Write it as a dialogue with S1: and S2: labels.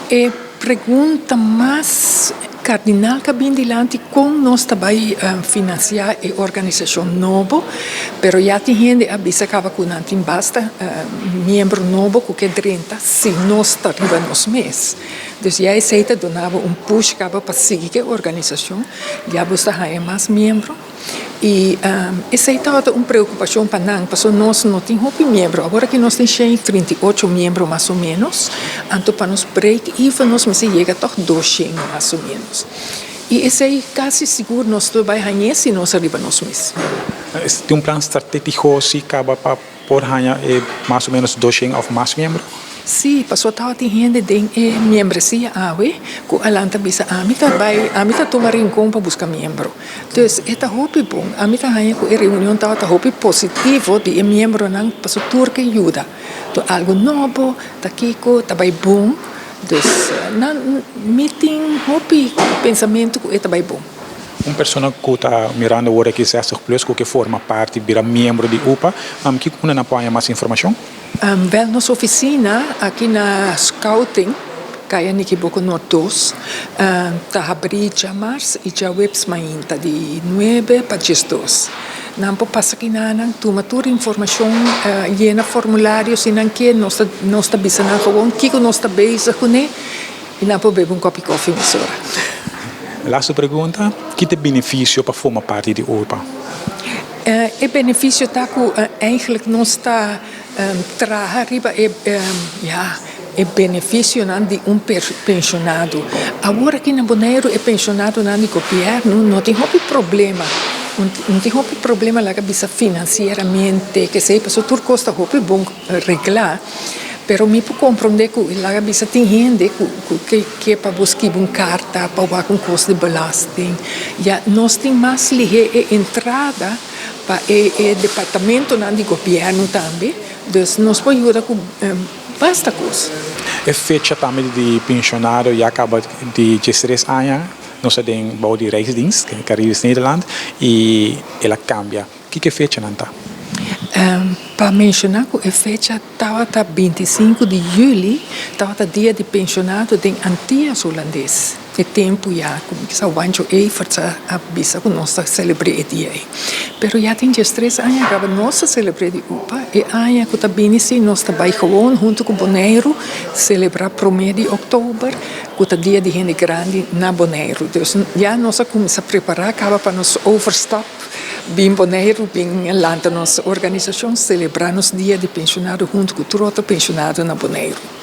S1: E pregunta mas kardinal ku a bin dilanti kon nos ta bai finansiá e organisashon nobo, pero ya tin hende a bisa kaba ku nan tin basta miembro nobo ku ke drenta si nos ta riba nos mes. Dus ya esei ta duna bo un push kaba pa sigui ku e organisashon, ya bo ta haña mas miembro. I esei tabata un preokupashon pa nan, pasobra nos no tin hopi miembro. Awor aki nos tin 138 miembro mas o ménos, anto pa nos break even nos mester yega tòg 200 mas o ménos. I esei kasi sigur nos lo bai hañ'é si nos a riba nos mes.
S2: Tin un plan stratégiko si kaba pa por haña e mas o ménos 200 òf mas miembro?
S1: Sí, pasobra tabatin hende den e miembresia awe ku a lanta bisa, Ami ta bai, ami ta tuma Rincon pa buska miembro. Dus e ta hopi bon. Ami ta haña ku e reunion tabata hopi positivo di e miembronan pasobra tur ke yuda. To algu nobo, ta kiko, ta bai bon. Dus nan mi tin hopi pensamentu ku e ta bai bon.
S2: Un persona ku ta mirando awor aki 60 plus ku ke forma parti bira miembro di UPA, kiko unda nan por haña mas informashon?
S1: Wel nos oficina aki na Scouting, Kaya Nikiboko Noord 2, ta habri djamars y djaweps mainta di nuebe pa 12. Nan por pasa kinanan, tuma tur informacion, yena formulario si nan kier, nos ta nos ta bisa nan gewoon kiko nos ta bezig cune y nan por bebe un kopi kofi mesora.
S2: Laatste pregunta, ki ta e beneficio pa forma parti di UPA?
S1: E beneficio ta cu eigenlijk nos ta traha riba e ya e beneficionan di un pensionado. Awor aki na Boneiru e pensionadonan di gobierno no tin hopi problema, no tin hopi problema laga bisa financieramente kesey pasobra tur cos ta hopi bon regla. Pero mi por comprende cu laga bisa tin hende cu ke pa bo skibi un carta pa wak un cos di belasting. Ya nos tin mas lihe e entrada pa e e departamentonan di gobierno tambe. Dus nos por yuda cu basta cos.
S2: E fecha tambe di pensionado ya caba di 13 aña. Nos ta den bou di Rijksdienst, Caribisch Nederland, y el a cambia. Kiko e fechanan ta?
S1: Pa menshoná ku e fecha tabata 25 di yüli, tabata dia di penshonado den Antias Hulandes. E tempu ya ku mi kisa Wancho Everts a bisa ku nos ta selebr'é e dia ei. Pero ya tin 13 aña kaba nos ta selebr'é di UPA. E aña ku ta bini si nos ta bai gewoon huntu ku Boneiru selebrá promé di òktober ku ta dia di hende grandi na Boneiru. Dus ya nos a kuminsá prepará kaba pa nos overstap. Bin Boneiru bin lanta nos organisashon selebrá nos dia di penshonado huntu ku tur otro penshonado na Boneiru.